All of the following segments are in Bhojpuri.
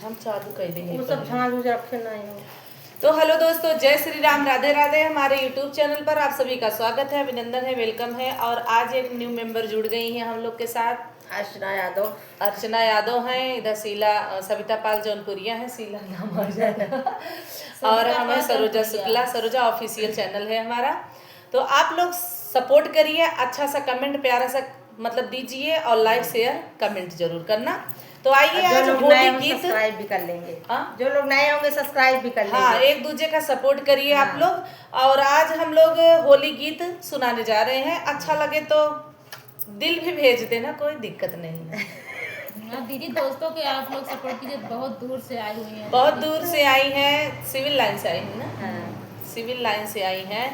हम चालू कर देंगे। वो सब झाँझ उझ रखे नहीं हो। तो हेलो दोस्तों, जय श्री राम, राधे राधे। हमारे YouTube channel पर आप सभी का स्वागत है, अभिनंदन है, welcome है। और आज एक न्यू मेंबर जुड़ गई हैं हम लोग के साथ, अर्चना यादव। अर्चना यादव हैं, इधर शीला सविता पाल जौनपुरिया हैं, शीला नाम आ जाएगा। और हमें सरोजा शुक्ला, सरोजा ऑफिशियल चैनल है हमारा। तो आप लोग सपोर्ट करिए, अच्छा सा कमेंट, प्यारा सा मतलब दीजिए और लाइक शेयर कमेंट जरूर करना। तो आइए जो आज लोग नए होली होंगे गीत सब्सक्राइब भी कर लेंगे। हाँ? जो लोग नए होंगे सब्सक्राइब भी कर लेंगे। हाँ, एक दूसरे का सपोर्ट करिए आप लोग। और आज हम लोग होली गीत सुनाने जा रहे हैं। अच्छा लगे तो दिल भी भेज देना, कोई दिक्कत नहीं है। हाँ दीदी, दोस्तों के आप लोग सपोर्ट कीजिए, बहुत दूर से आई हुई हैं। बहुत दूर से आई हैं, सिविल लाइन से आई हैं ना? हाँ। सिविल लाइन से आई हैं,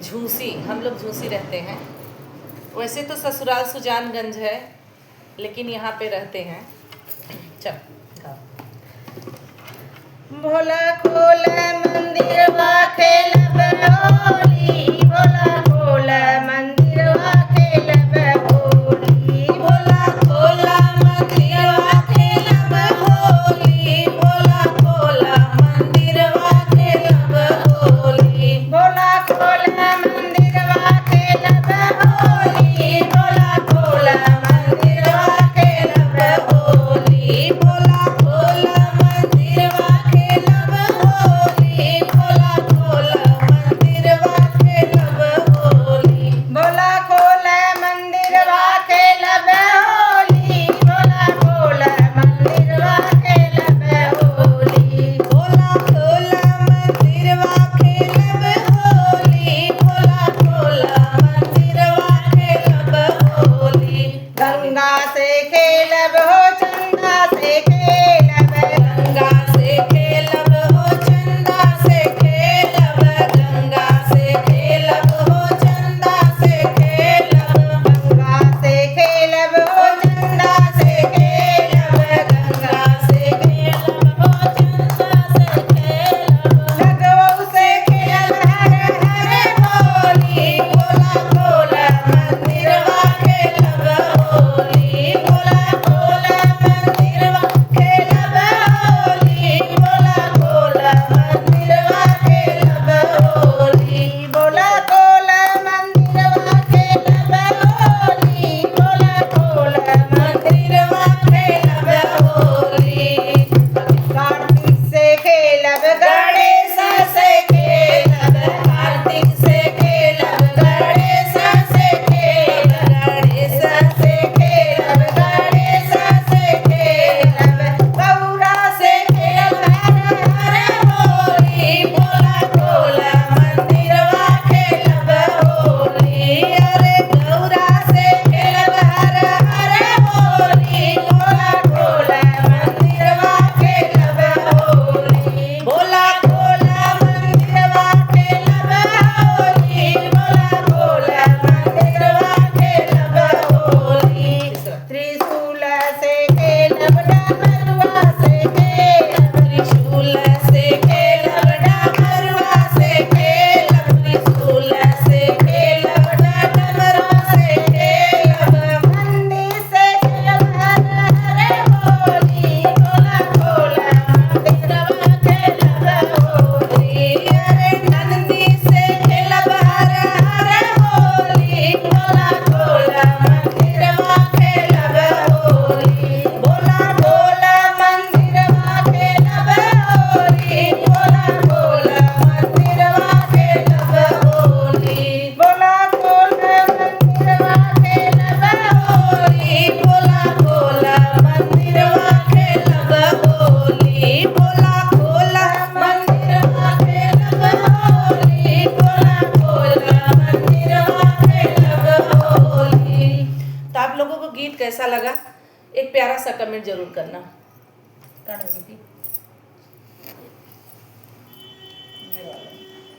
झूसी, हम लोग झूसी रहते हैं। वैसे तो ससुराल सुजानगंज है, लेकिन यहाँ पे रहते हैं। चल गाओ। भोला खोला मंदिर खेलब होली, भोला खोला मंदिर खेलब होली, भोला खोला मंदिरवा खेलब होली, भोला खोला मंदिरवा खेलब होली, भोला खोला मंदिर खेलब होली, भोला खोला मंदिर खेलब होली, भोला खोला मंदिरवा खेलब होली, भोला खोला मंदिरवा खेलब होली, भोला खोला मंदिर खेलब होली, भोला खोला मंदिर खेलब होली, भोला खोला मंदिरवा खेलब होली, भोला खोला मंदिरवा खेलब होली, गंगा से खेलब हो चंदा से खेलब, गंगा से खेलब हो चंदा से खेलब, गंगा से खेलब हो चंदा से खेलब, गंगा से खेलब हो चंदा से खेलब, गंगा से खेलब हो चंदा से खेलब, लगवऊ से खेलब हर हर होली, भोला भोला मंदिरवा खेलब होली, भोला भोला मंदिरवा खेलब होली, भोला भोला मंदिरवा खेलब होली, भोला खोला मंदिरवा खेलब होली, भोला खोला मंदिरवा खेलब होली, कार्तिक से खेलब गणेश से खेलब, कार्तिक से खेलब, गणेश से खेलब, गणेश से खेलब, गणेश से खेलब, गौरा से खेलब हर हर होली, भोला भोला मंदिरवा खेलब होली, अरे गौरा से खेलब हर हर होली, भोला भोला मंदिरवा खेलब होली, भोला भोला मंदिरवा खेलब होली, भोला भोला मंदिरवा खेलब होली, त्रिशूल से खेलब डमरुआ से खेलब, त्रिशूल से खेलब डमरुआ से खेलब, त्रिशूल से खेलब डमरुआ से खेलब, नंदी से खेलब हर हर होली, भोला भोला मंदिरवा खेलब होली, अरे नंदी से खेलब हर हर होली, भोला भोला मंदिरवा खेलब होली, भोला भोला मंदिरवा खेलब होली, भोला भोला मंदिरवा खेलब होली, भोला भोला मंदिरवा खेलब होली, भोला भोला मंदिरवा खेलब होली, भोला भोला मंदिरवा खेलब होली, भोला भोला मंदिरवा खेलब होली। तो आप लोगों को गीत कैसा लगा, एक प्यारा सा कमेंट जरूर करना। काटो दीदी।